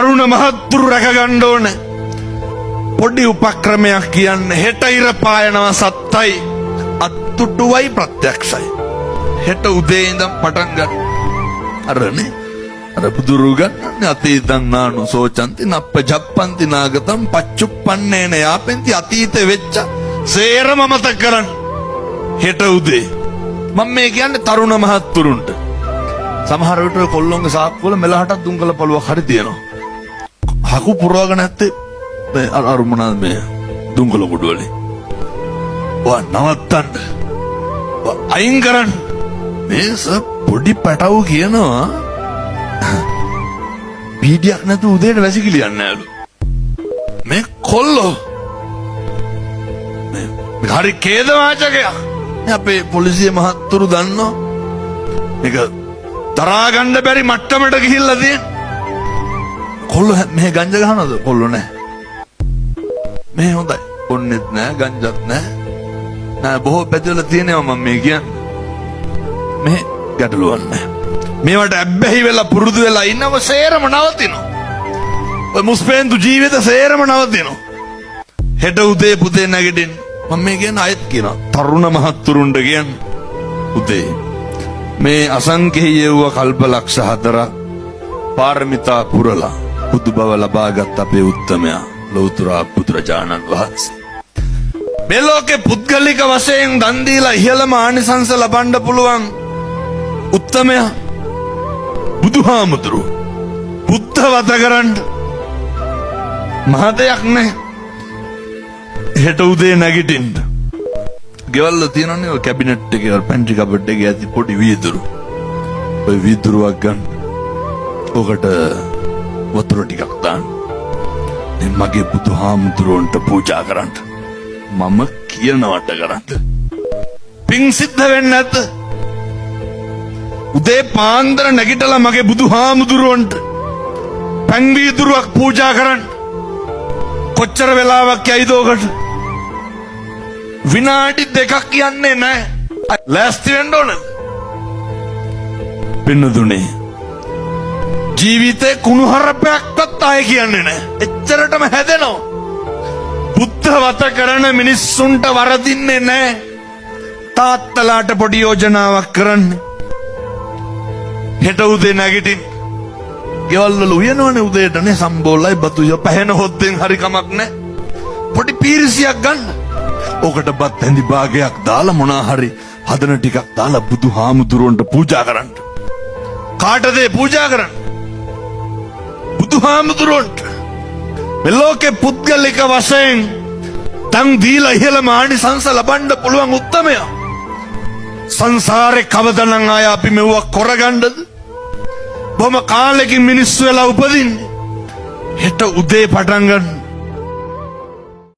තරුණ මහත්තුරු රැක ගන්න ඕන. පොඩි උපක්‍රමයක් කියන්න. හෙට ඉර පායනවා සත්තයි. අත්තුටුවයි ප්‍රත්‍යක්ෂයි. හෙට උදේ ඉඳන් පටන් ගන්න. අරනේ අර බුදුරු ගන්නන්නේ අතීතං නානු සෝචන්ති නප්ප ජප්පන්ති නාගතං පච්චුප්පන්නේන යාපෙන්ති. අතීත වෙච්ච සේරම මතක් කරන්න. හෙට උදේ. මම මේ කියන්නේ තරුණ මහත්තුරුන්ට. සමහර විට ඔය කොල්ලොන්ගේ සාක්කුවල වල මෙලහටක් දුම්කල පළුවක් හරි තියෙනවා. හකු පුරවගෙන නැත්තේ මේ අර අර මොනවාද මේ දුම්කල කුඩු වලින්. ඔයා නවත්තන්න. ඔයා අයින් කරන්න. මේ පොඩි පැටවු කියනවා පීඩියක් නැතුව උදේට වැසිකිලි යන්නේ නෑලු. මේ කොල්ලෝ මේ හරි ඛේදවාචකයක්. මේ අපේ පොලිසිය මහත්තුරු දන්නවා මේක දරා ගන්න බැරි මට්ටමට ගිහිල්ලා තියෙන. කොල්ලෝ මෙහෙ ගංජා ගහනවද? කොල්ලෝ නෑ. මෙහෙ හොඳයි. බොන්නෙත් නෑ, ගංජත් නෑ. නෑ, බොහෝ පැතිවල තියෙනවා මම මේ කියන්නේ. මෙහෙ ගැටලුවක් නෑ. මේවට ඇබ්බැහි වෙලා පුරුදු වෙලා ඉන්නව සේරම නවතිනවා. ඔය මුස්පේන්තු ජීවිත සේරම නවතිනවා. හෙට උදේ පුතේ නැගිටින්න. මම මේ කියන්නේ අයත් කියනවා. තරුණ මහත්තුරුන්ට කියන්නේ උදේ මේ අසංකේය වූ කල්ප ලක්ෂ 4 පාරමිතා පුරලා බුදු බව ලබාගත් අපේ උත්තමයා ලෞතර බුදුරජාණන් වහන්සේ. මේ ලෝකේ පුද්ගලික වශයෙන් දන් දීලා ඉහළම ආනිසංස ලබන්න පුළුවන් උත්තමයා බුදුහාමුදුරුවෝ. බුද්ධ වත කරන්න මහ දෙයක් නෑ. හෙට උදේ නැගිටින්න. ගෙවල් වල තියෙනවනේ ඔය කැබිනට් එකේ අර පැන්ට්‍රි කබඩ් එකේ ඇති පොඩි වීදුරු. ඔය වීදුරුවක් ගන්න. ඔකට වතුර ටිකක් දාන්න. මේ මගේ බුදුහාමුදුරුවන්ට පූජා කරන්න. මම කියනවට කරන්න. පින් සිද්ධ වෙන්නේ නැද්ද? උදේ පාන්දර නැගිටලා මගේ බුදුහාමුදුරුවන්ට පැන් වීදුරුවක් පූජා කරන්න. කොච්චර වෙලාවක් යයිද ඔකට? විනාඩි 2ක් යන්නේ නැහැ. ලෑස්ති වෙන්න ඕනද? පින්නදුනේ ජීවිතේ කුණුහරුපයක්වත් ආයෙ කියන්නේ නැහැ. එච්චරටම හැදෙනවා. බුද්ධ වත කරන මිනිස්සුන්ට වරදින්නේ නැහැ. තාත්තලාට පොඩි යෝජනාවක් කරන්න. හෙට උදේ නැගිටින්. ගෙවල් වල උයනවනේ උදේට නේ, සම්බෝලයි බතුයි පැහැෙන හොද්දෙන් හරි කමක් නැහැ. පොඩි පීරිසියක් ගන්න. ඕකට බත් හැඳි භාගයක් දාලා මොනා හරි හදන ටිකක් දාලා බුදුහාමුදුරුවන්ට පූජා කරන්න. කාටද ඒ පූජා කරන්න? බුදුහාමුදුරුවන්ට. මේ ලෝකේ පුද්ගලික වශයෙන් දන් දීලා ඉහළම ආනිසංස ලබන්න පුළුවන් උත්තමයා. සංසාරේ කවදනම් ආය අපි මෙව්වා කරගන්නද? බොහොම කාලෙකින් මිනිස්සු වෙලා උපදින්නේ. හෙට උදේ පටන් ගන්න.